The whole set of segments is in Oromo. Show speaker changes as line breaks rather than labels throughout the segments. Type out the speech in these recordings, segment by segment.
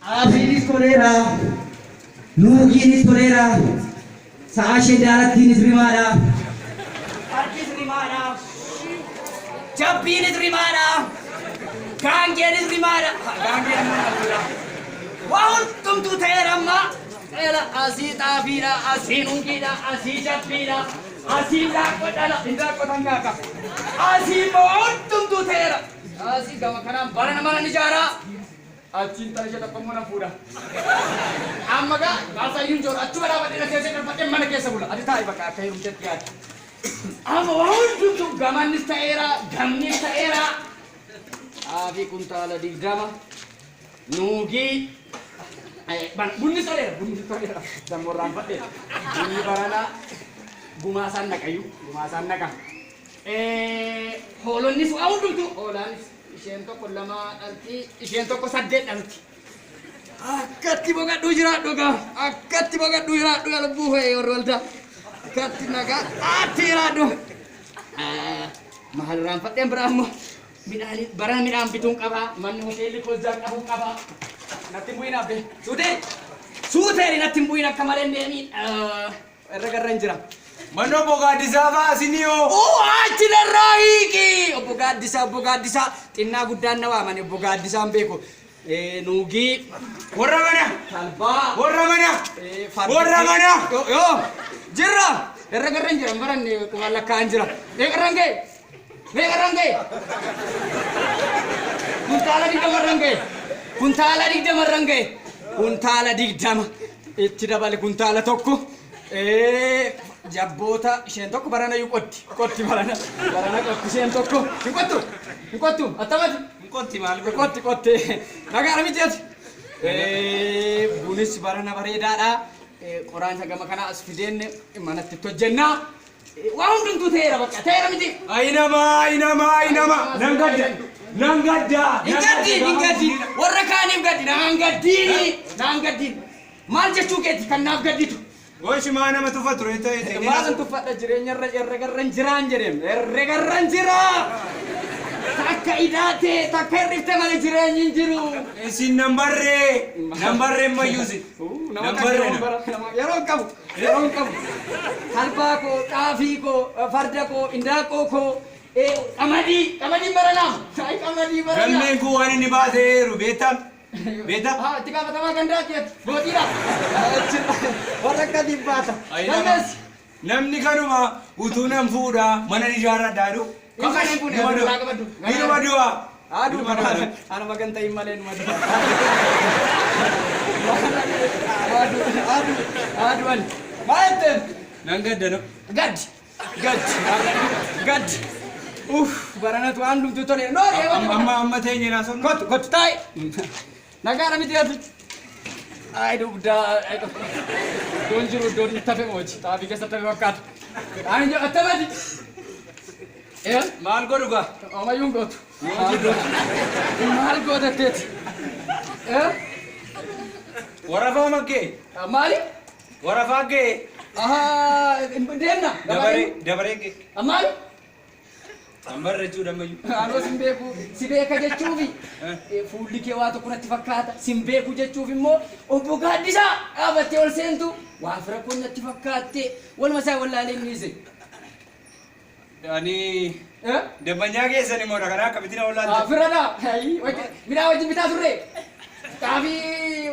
Xaafiinis toleera, nuugiinis toleera, sa'a ishee daalattiinis rimaadha. Fardis rimaadha, jabbiinis rimaadha, gaangeenis rimaadha. Gaangeen immoo dhaltuudha. Waa hundumtuu ta'eera amma. Eela asii xaafiidha, asii nuugiidha, asii jabbiidha, asii indaaqqoo dhala, indaaqqoo tangaaka. Asii immoo waa hundumtuu ta'eera. Asii gama kanaan barana mana ni ijaaraa. Achi intala ishee tokko immoo nan fuudha. Amma gaa baasayyuu hin jiru. Achuma dhaabadhee na keessa galfadhee mana keessa bula. Ati taa'i bakka akka heerumteetti yaadi. Amma waa hundumtuu gamannis ta'eera, gamnis ta'eera. Xaafii kuntaala 20, nuugii, bunni toleera, bunni toleera. Dammoo irraanfadhe. Bunni baranaa gumaa isaan naqayyuu, gumaa isaan naqa. Hoolonnis waa hundumtuu, hoolaanis Isheen tokko 2 dhalti, isheen tokko 8 dhalti. Akkatti boqadhuu jiraadhu gaa, akkatti boqadhuu jiraadhu yaa lubbuu kee warri waldaa. Akkatti nagaa atti jiraadhu. Maal irraanfadheen biraa immoo midhaan barana midhaan bituun qabaa, manni hoteelli kozzaa qabuun qabaa. Natti hin bu'in abbe. Suutee! Suutee natti hin bu'in akka malee hin deemiin. Irra garran jira.
Manni obbo Gaaddisaa fa'a isinii hoo?
Uu achi narraa hiiki! Obbo Gaaddisaa, obbo Gaaddisaa xinnaa guddaan na waamani obbo Gaaddisaan beeku. Nuugii,
Warra mana!
talbaa,
Warra mana!
fardi.
Warra mana!
Yoo, yoo, jirra! Irra garran jira, hin baranne qubaan lakkaa'an jira. Meeqarran ga'e? Meeqarran ga'e? Kuntaala 20rran ga'e. Kuntaala 20rran ga'e. Kuntaala 20 itti dabale kuntaala tokko. Jabboota isheen tokko barana iyyuu qotti. Qotti barana. Barana qotti isheen tokko. Hin qottu. Hin qottu. Attamati.
Hin qotti maal godhu?
Qotti qotti. Nagaadha miti ati. Bunis barana bareedaadha. Qoraan isa gama kanaa as fideenne manatti itti hojjennaa. Waa hundumtuu ta'eera bakka. Ta'eera miti.
Ayi namaa, ayi namaa, ayi namaa. Nan gadda. Nan gadda.
Hin gaddiin, hin gaddiin. Warra kaaniif gaddi. Naan gaddiini. Naan gaddiin. Maal jechuu keeti kan naaf gadditu?
Goshi maa nama tufa ture ta'e ta'e.
Maalan tuffadha jireenya irra herregarran jiraan jedheem. Herregarran jiraa. Takka idaatee takka hir'ifte malee jireenyi hin jiru.
Isin nan barree. Nan barree ammayyuu isin.
Nama
Nan
kan
barree
yeroo
na.
bara yeroo hin qabu. Yeroo hin qabu. Talbaa koo, xaafii koo, farda koo, indaaqqoo koo, qamadii, qamadiin baranaa. Ay qamadii baranaa.
Galmeen kun waan inni baaseeru beektaa? Beektaa?
Haa itti gaafatamaa gandaati ati. Gootiidha. Warra akkasiin baata.
Ay, nama.
Galmeessi.
Namni kanuma utuu nan fuudha mana ijaarradhaa jedhu.
Hin fuune, hin fuune,
Numa du'a.
irraa qabadhu.
Inuma du'a.
Aduu
Inuma du'a.
anuma kan ta'in malee numa du'a. Aduu aduu aduu ani. Maal jetteen?
Nan gadda no.
Gaddi gaddi gaddi. Uff baranatu waan hundumtuu tole. Noori
Amma amma amma teenye naasofnu.
Kottu kottu taa'i. Nagaadha miti ati. Ay dugdaa. Iddoon jiru iddoon itti hafe mooti. Xaafii keessatti hafe fakkaata. Ani jedhu attamati. Eh?
Maal godhu gaa?
Omayyuu hin gootu. Maal gootu? Maal gootatteeti? Eh?
Warafaa maggee.
Maali?
Warafaa gee.
Ahaa, deemna.
Dabaree dabaree gee.
Maali?
An barra jechuudha ammayyuu.
Anoo sin beeku, si beeka jechuufi fuulli kee waa tokko natti fakkaata. Sin beeku jechuuf immoo obbo Gaaddisaa dhaabattee ol seentu waa fira koo natti fakkaatte waluma isaa wallaalee inni dhiise.
Ani
Eh?
dabbanyaa keessan immoo dha kanaa akkamitti na
Ah,
wallaalte?
Firadha. Ayii, Midhaan wajjin bitaa turre. Xaafii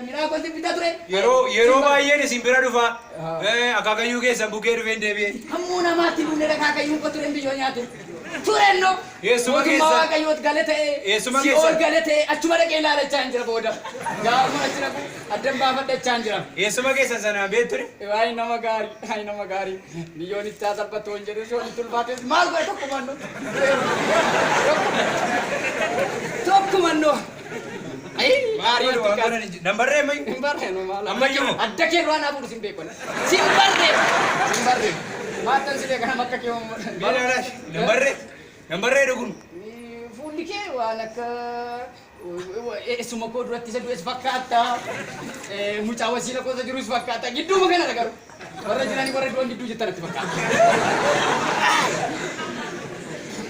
midhaan wajjin bitaa ture.
Yeroo yeroo baay'een isin bira dhufa.
Ah.
Akaakayyuu keessan bukkee dhufee hin deebi'e.
Hammuu namaatti duune akaakayyuun koo tureen biyyoo nyaate. Turenno.
Eessuma
Mootummaa
keessa-
Waaqayyoot gale ta'ee.
Eessuma
Si'ool
keessa-
gale ta'ee achuma dhaqee ilaalachaa hin jira booda. Gaafuma achi dhaqu addan baafadhachaa hin jira.
Eessuma keessan sanaan beektu
Ay nama gaarii, ay nama gaarii. Biyyoon itti haa salphattu hin jedhu si'ool itti ulfaates maal godhe tokko mannoo. Tokko mannoo. Ay gaarii
Maal
natti
waan
kaase.
godhan hin jiru. Nan barree ammayyuu.
Hin barreenu maal.
Ammayyuu.
Adda kee duraa naa fuudhu sin beeku. Sin barree. Sin barree. Maattan si beeka nama akka kee
Mee laalash. Nan barree. Nan barree dhugun.
Fuulli kee waan akka eessuma koo duratti isa du'es fakkaata. Mucaa wasiila koo isa jirus fakkaata. Gidduuma kanadha garuu. Warra jiranii warra du'an gidduu jirtan natti fakkaata.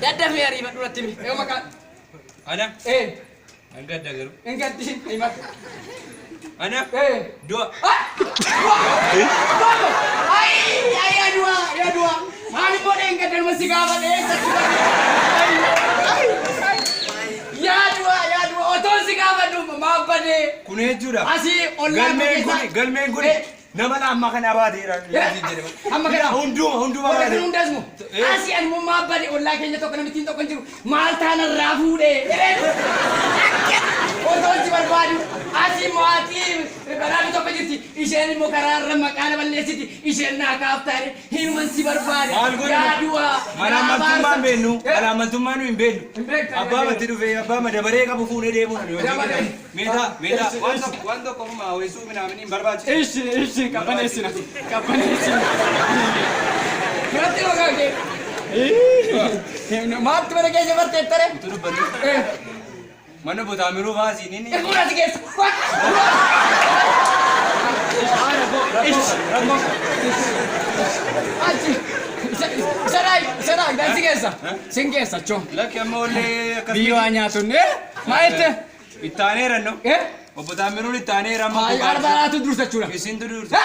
Daddafee ariifadhu natti himi. Yoo maqaan.
Ana.
Ee.
Nan gadda garuu.
Hin gaddiin himatu.
Ana
Eh.
du'a.
Ay, ay, yaadua, yaadua. Maal immoo dheengaddanuma si gaafadhe eessatti badde? Yaadua, yaadua. Otoon si gaafadhu maaf badee?
Kun jechuudha.
Asii ollaa
Galmeen
koo
kun
keessa-
galmeen kun
Eh.
nama amma kana baateera.
Amma kana?
Hunduma hunduma
Warra
baate.
kun hundas moo?
Eh.
Asii ani immoo maaf bade ollaa keenya tokko namittiin tokko hin jiru. Maal taanarraa fuudhee? Otoon si barbaadu asii immoo haati badhaadhu tokko jirti. Isheen immoo karaarra maqaa na balleessiti. Isheen naa kaaf taane hinuman si barbaade.
Maal godhu?
Yaadua.
Malaamaltummaa hin beeknu. Malaamaltummaa nu hin beeknu.
Hin beektan.
Abbaa matti dhufee abbaa madabaree qabu fuunee deemuun.
Dabaree.
Meetaa meetaa waan tokko waan tokko ofuma hawweessuu minaamin hin barbaachisu.
Ishi ishi qabbaneessina qabbaneessina. Biratti maqaa kee. Maaltu mana keessa barteettare?
Utuu dubbannu. Mana butaamiruu baasiin inni.
Irkuun asi keessa.
Rakkoo rakkoo.
Achi. Isa dhaa isa dhaa dansi keessa. Sin keessa choo.
Lakki amma ollee akkas.
Biyyoo haa nyaatunne. Maa jette?
Ittaaneera no.
Eh?
Obbo Taamiruun ittaaneera amma.
Haa arbaatu dursa jechuudha.
Isintu dursa.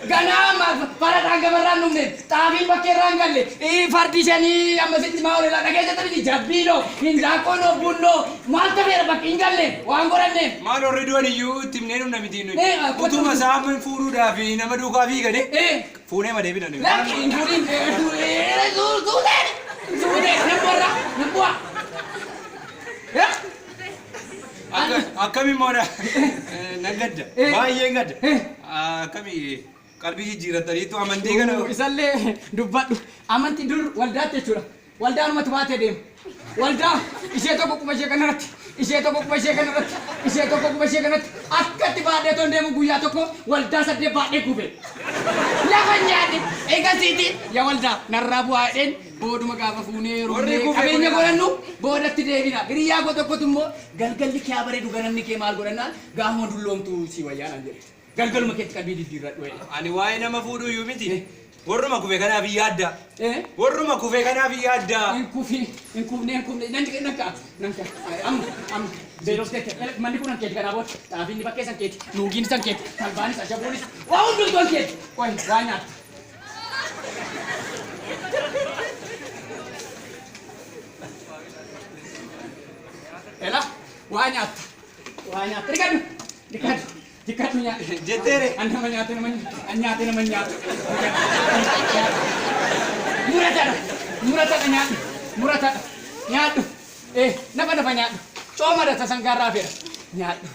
Ganaa faradhaan gabarraan dhumne xaafiin bakkee irraa hin galle fardi shanii amma sitti maa oolelaa dhageessa miti jabbiinoo hindaanqoonoo bunnoo maal ta'eera bakki hin galle waan godhanneef.
Maal warri du'an iyyuu itti himnee dhumna miti nuyi.
Eh, akkuma
Utuma isaa amma fuudhuudhaaf nama duukaa fiigane
Eh,
fuunee ma deebina nuyi.
Lakki hin fuudhin suuteen suuteen nan bu'arra nan bu'a.
Akkami immoo nan gadda.
Eh.
Baay'een gadda.
Eh.
Akkami qalbii jijjiirrataniitu amantii kana.
Isallee dubbadhu amantii dur waldaatti jechuudha. Waldaanumatu baatee deema. Waldaa ishee tokko quba ishee kanarratti, ishee tokko quba ishee kanarratti, ishee tokko quba ishee kanarratti akkatti baadhee toon deemu guyyaa tokko waldaa saddeet baadhee kufe. Lafa nyaadhe eegasiiti yaa waldaa narraa bu'aa jedheen booduma gaafa fuunee
Warri
rubnee
kufe
qabeenya
kun-
godhannu boodatti deebina. Hiriyyaa koo tokkotu immoo galgalli kee haa bareedu ganamni kee maal godhannaan gaafuma dulloomtu si wayyaa naan jedhe. Galgaluma keetti qalbii diddiirradhu jedhe.
Ani waa'ee nama fuudhuu iyyuu miti. Warruma kufe kanaaf hin yaadda.
Eh?
Warruma kufe kanaaf hin yaadda.
Hin kufi, hin kufne, hin kufne, nan nan ka'a, nan ka'a. Amma, amma, beelofte, manni kun hankeeti kanaa booda, xaafiin bakkee san keeti, nuugiin san keeti, talbaanis, ashaboonis, waa hundumtuu hankeeti. Qoy, waa nyaatta. Ela, waa nyaatta. Waa nyaatta. Dhiqadhu, dhiqadhu, dhiqadhu nyaadhu.
Jetteere.
An nama nyaate nama an nyaate nama nyaatu. Muratadha. Muratadha nyaadhu. Muratadha. Nyaadhu. Eh, nafa nafa nyaadhu. Coomadha tasangaarraa fedha. Nyaadhu.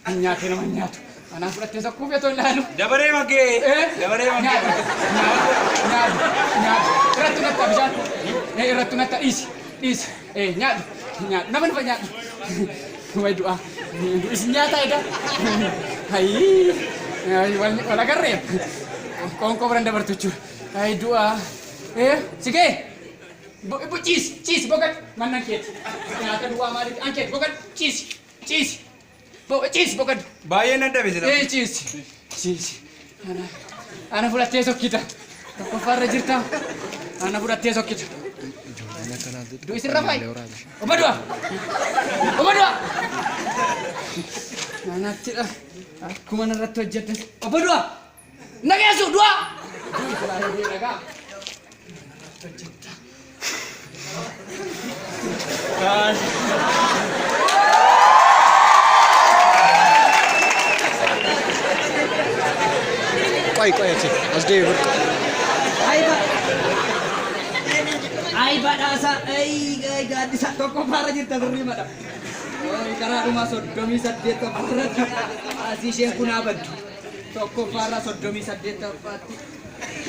An nyaate nama nyaatu. Anaan fudhattee sokkuu feetoo ilaalu.
Dabaree makkee.
Eh,
Dabaree makkee.
nyaadhu. Nyaadhu. Nyaadhu. Irratti natta bishaan. Eh, irratti natta dhiisi. Dhiisi. Eh, nyaadhu. Nyaadhu. Nama nafa nyaadhu. Way du'a. Isin nyaata egaa. Hayii. Wal agarree. Qoonqoo biran dabartu jechuudha. Hayii du'a. Eh, si ga'e. Ciisi, ciisi, boqodhu. Mannan keeti. Nyaata duwwaa maaliif? An keeti, boqodhu. Ciisi, ciisi. Ciisi, boqodhu.
Baay'ee nan dhabe sila.
Eh, ciisi, ciisi. Ana, ana fudhattee sokkita. Tokkoffaarra jirta. Ana fudhattee sokkita. Du'i sirra faayi. Obbo du'a. Obbo du'a. Anattidha. Akkuma narratti hojjette. Obbo du'a. Nageessu du'a. Du'i dhagaa. Hojjetta.
Qoy qoy achi as deebi.
Ay badhaasa, ay gaaddisa tokkoffaarra jirta sirrii madha. Karaa dhumaa 38ffaarratti asii isheen kun haa baddu. Tokkoffaarra 38ffaatti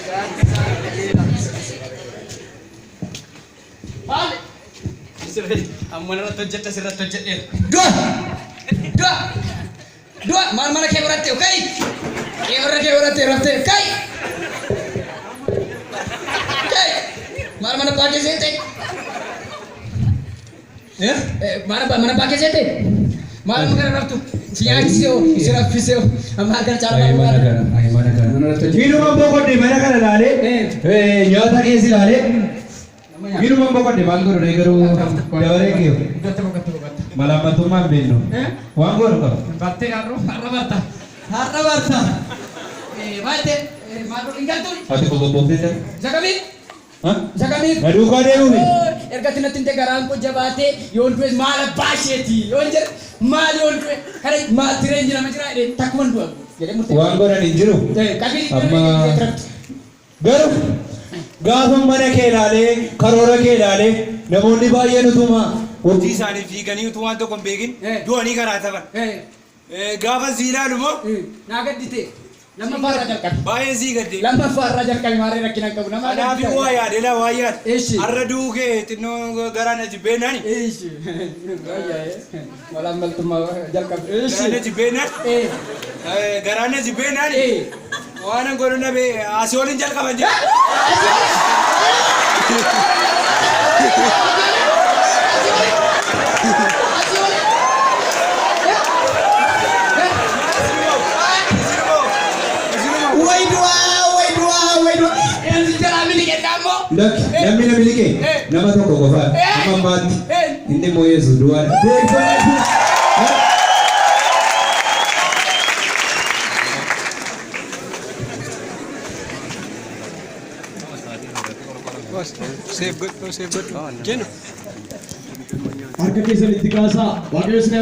gaaddisa qajeela. Maali? Sirrii amma irratti hojjedha sirratti hojjedheera. Du'a! Du'a! Du'a! Maal mana kee godhatte ka'i! Kee warra kee godhatte raftee ka'i! Ka'i! Maal mana abbaa kee seente? Maal abbaa mana abbaa kee seente? Maal amma kana raftu? Si nyaachisee hoo? Si raffisee hoo? Amma harka caalaa
Mana kana, ay mana kana.
Mana irratti hojjedhe.
Inuma boqodde mana kana ilaalee, nyaata keessa ilaalee.
Nama
Inuma boqodhe maal godhu ree garuu dabaree kee
Iddootti boqotte boqotte.
malaammaltummaa hin beeknu. Waan goonu qaba.
Bartee har'oo har'a barta. Har'a barta. Maal ta'e maal godhu hin galtuun.
Ati qoqqobbooftee jira.
Isa kamiin? Isa kamiin?
Na duukaa deemuumi.
Erga natti himte garaan koo jabaatee yoon du'e maal abbaa isheeti yoon jedhe maal yoon du'e kana maal jireenyi nama jira jedhee takkuman du'a jedhee murtee.
Waan godhan hin jiru.
Qabii
Amma garuu gaafa mana kee ilaalee karoora kee ilaalee namoonni baay'een utuma
Hojii isaanii fiiganii utuu waan tokko hin beekin du'anii karaa tafan. Gaafa si ilaalu immoo
Naa gaddite lammaffaa irraa jalqabi.
baay'ee sii gadde.
Lammaffaa irraa jalqabi maarree rakkina hin qabu nama
Kanaaf waa yaade laa waa yaade.
Eeshi.
Har'a du'uu kee xinnoo garaa na jibbeennaani.
Eeshi. Malaan maltummaa jalqabi.
Garaa na
Eeshi.
jibbeennaani. Garaa na jibbeennaani. Waan an godhu na bee asii oliin jalqaban jedhe.
Way du'aa way du'aa way du'aa. Eenyu jalaa miliqee ammoo.
Lakki namni na miliqe nama tokko qofaadha. Amma ammaatti inni immoo Yesuus duwwaadha. Beektonni
Harka keessan itti kaasaa. Waaqayyo isin haa